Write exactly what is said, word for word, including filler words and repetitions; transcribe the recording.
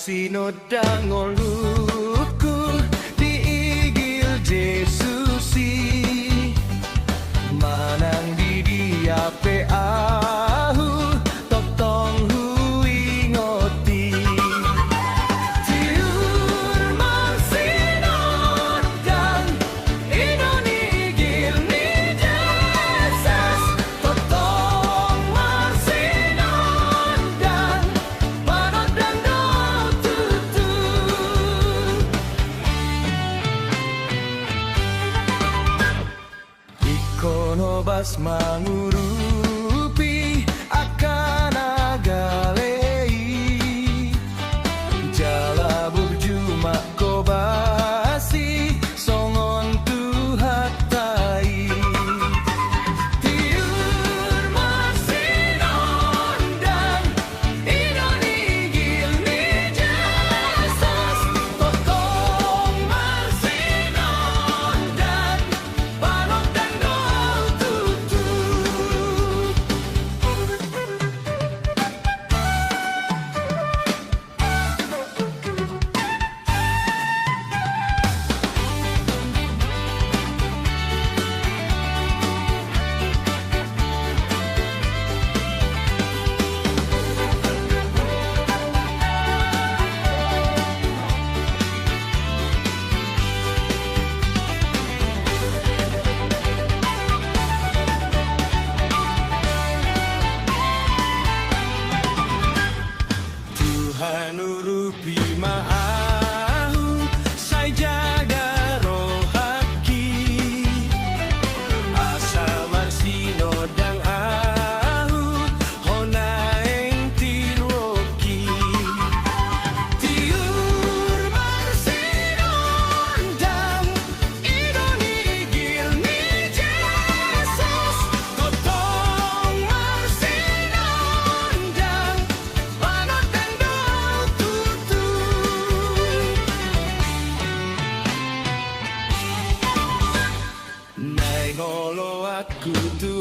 Sinondang ngolungku di igil Jesus i, manang di dia pe ahu tongtong huingot i. Tiur marsinondang i do ni igil ni Jesus, tongtong marsinondang, panondang do tutu. Ingkon hobas mangurupi angka na gale i, jala burju manghobasi songon Tuhanta i. Tiur marsinondang, i do ni igil ni Jesus, tongtong marsinondang, panondang do tutu. Tuhan, urupi ma ahu, sai jaga rohangki, asa marsinondang ahu, Ho naeng tiruonki. Tiur marsinondang, i do ni igil ni Jesus, tongtong marsinondang, panondang do tutu. Naeng oloanku tu